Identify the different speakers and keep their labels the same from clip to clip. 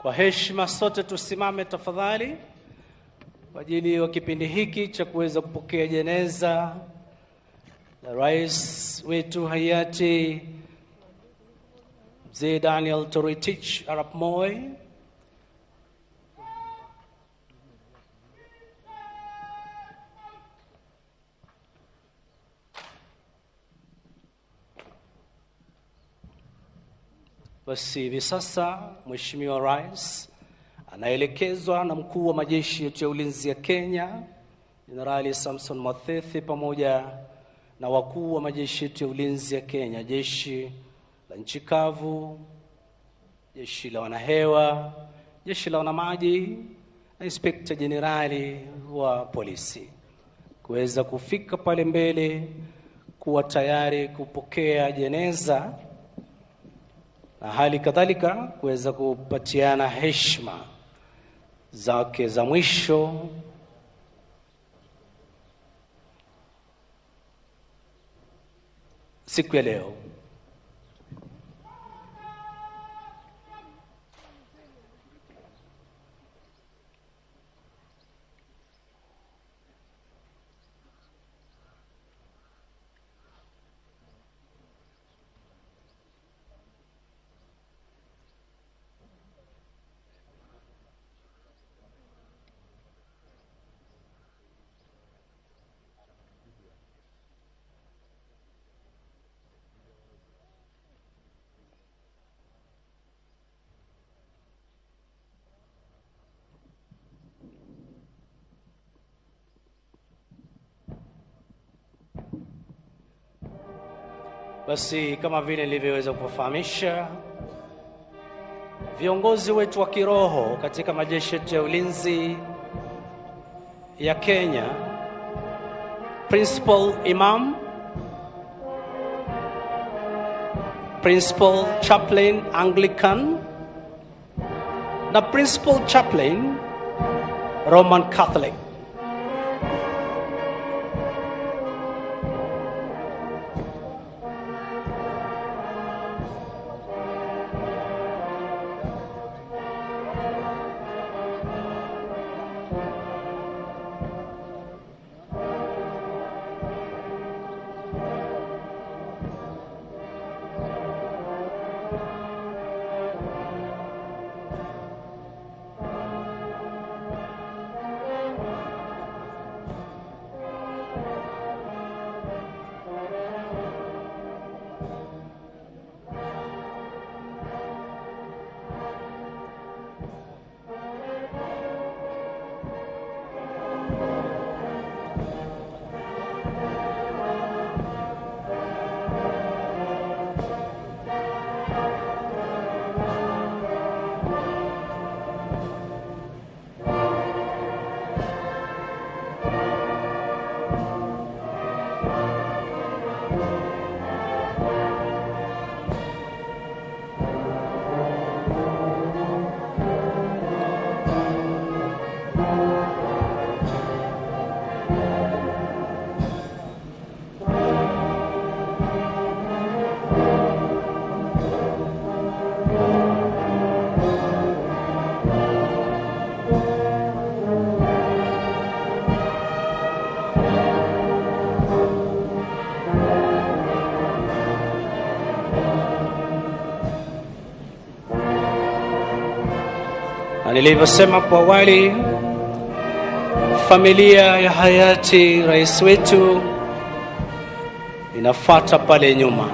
Speaker 1: Kwa heshima sote tusimame tafadhali kwa ajili ya kipindi hiki cha kuweza kupokea jeneza la rais wetu hayati Mzee Daniel Toroitich Arap Moi. Basi hivi sasa Mheshimiwa Rais anaelekezwa na mkuu wa majeshi yetu ya ulinzi ya Kenya Jenerali Samson Mwathethe pamoja na wakuu wa majeshi yetu ya ulinzi ya Kenya, jeshi la nchi kavu, jeshi la wanahewa, jeshi la wanamaji na Inspekta Jenerali wa polisi, kuweza kufika pale mbele kuwa tayari kupokea jeneza na hali kadhalika kuweza kupatiana heshima zake za mwisho siku ya leo. Basi kama vile nilivyoweza kufahamisha, viongozi wetu wa kiroho katika majeshi yetu ya ulinzi ya Kenya, Principal Imam, Principal Chaplain Anglican na Principal Chaplain Roman Catholic. Nilivyosema hapo awali, familia ya hayati rais wetu inafuata pale nyuma.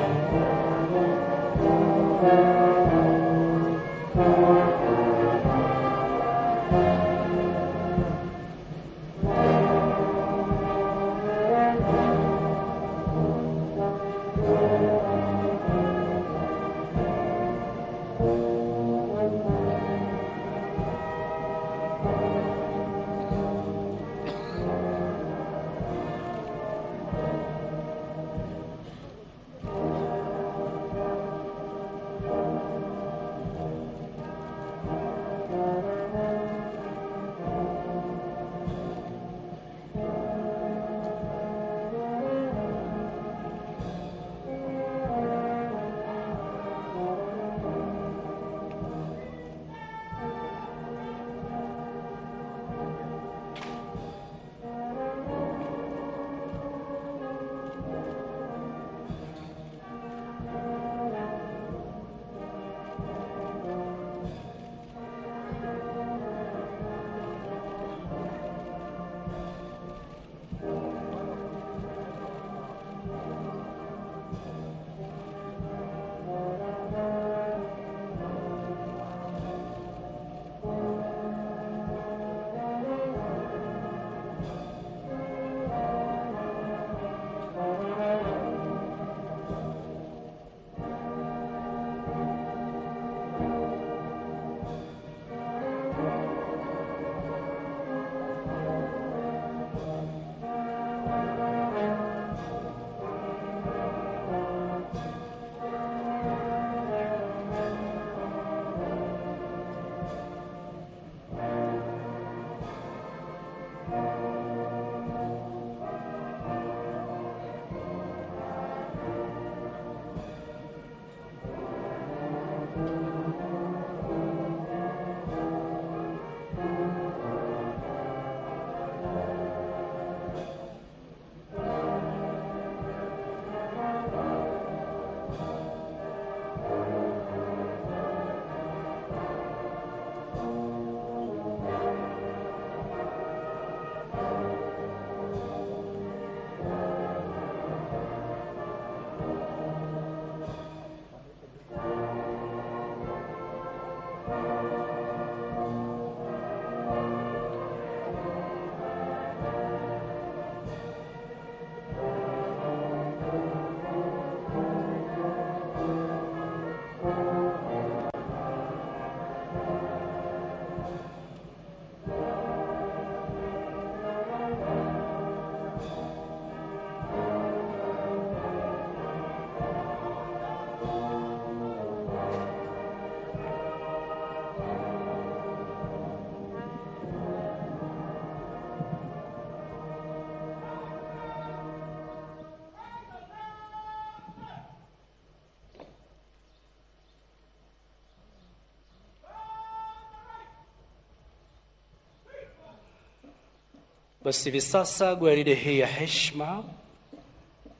Speaker 1: Basi hivi sasa gwaride hii ya heshima,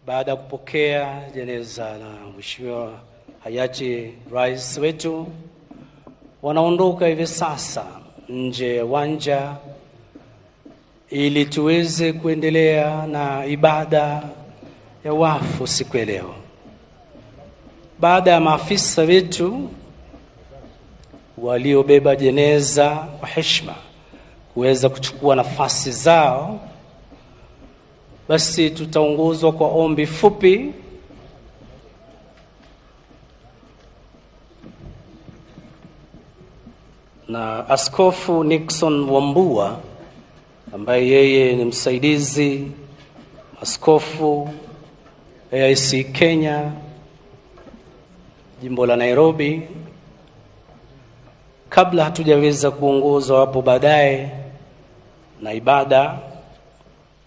Speaker 1: baada ya kupokea jeneza la Mheshimiwa hayati Rais wetu, wanaondoka hivi sasa nje ya uwanja ili tuweze kuendelea na ibada ya wafu siku ya leo. Baada ya maafisa wetu waliobeba jeneza kwa heshima kuweza kuchukua nafasi zao, basi tutaongozwa kwa ombi fupi na Askofu Nixon Wambua ambaye yeye ni msaidizi askofu AIC Kenya jimbo la Nairobi. Kabla hatujaweza kuongozwa hapo baadaye na ibada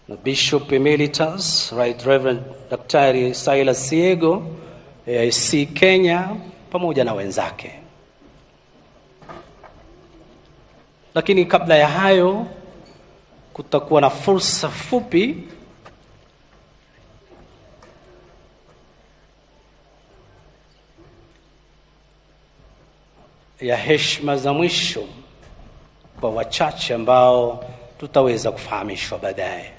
Speaker 1: na Bishop Emeritus Right Reverend Daktari Silas Siego AIC Kenya pamoja na wenzake. Lakini kabla ya hayo kutakuwa na fursa fupi ya heshima za mwisho kwa wachache ambao tutaweza kufahamishwa baadaye.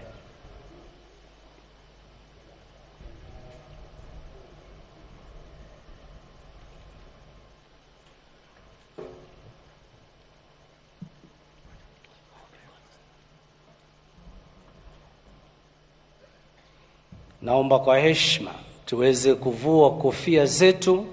Speaker 1: Naomba kwa heshima tuweze kuvua kofia zetu.